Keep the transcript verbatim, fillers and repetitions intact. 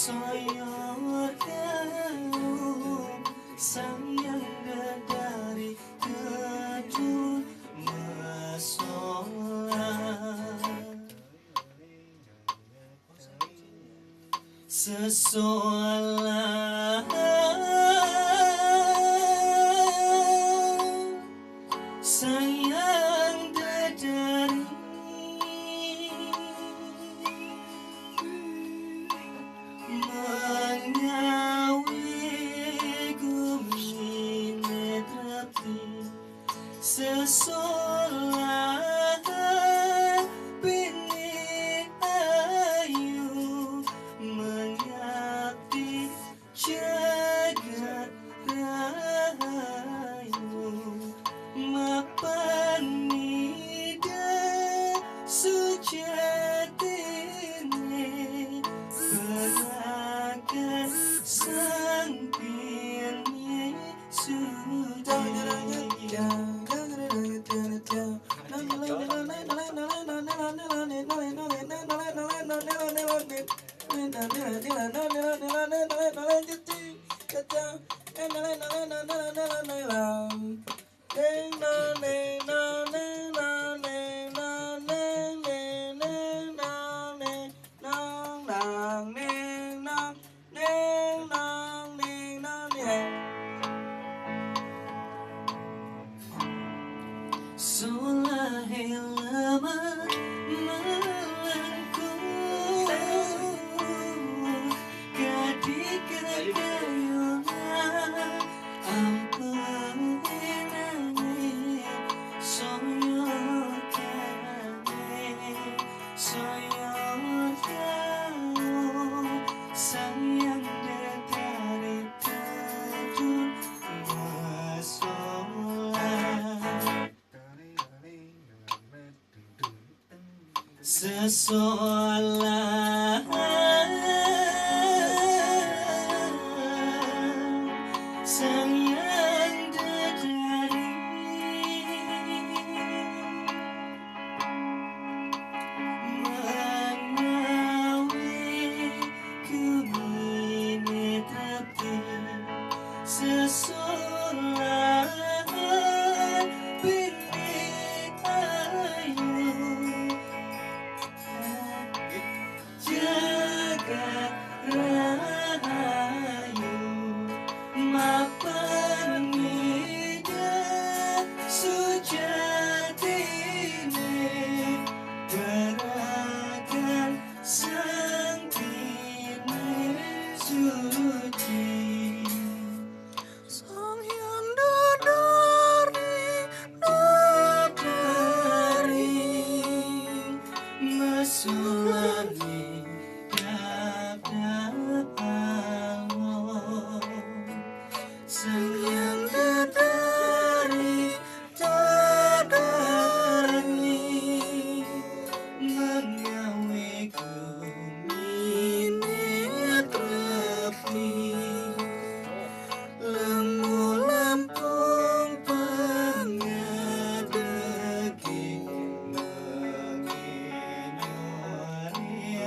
Soyor kau sayang dari gedung masolah. Sesolah sayang dedari mengawi gumi netrapi. Sesolah bini ayu mengabdi jagat rahayu. Mapan ida sujatine berakan sang bini suci. Solah lama melengkung, kadika kayuhan ampun enangi. Soyor kane, soyor kau sayang dedari gedung masolah. Sesolah sayang dedari menawi gumi netrapi. Sesolah bini ayu jagat rahayu. Mapan ida sujatine berakan sang bini suci. Sang Hyang dedari, dedari masulani dapdap alon. Sang Hyang dedari, dedari mengawi gumi netrapi. Lemu lempung pangadegi bagi nyuari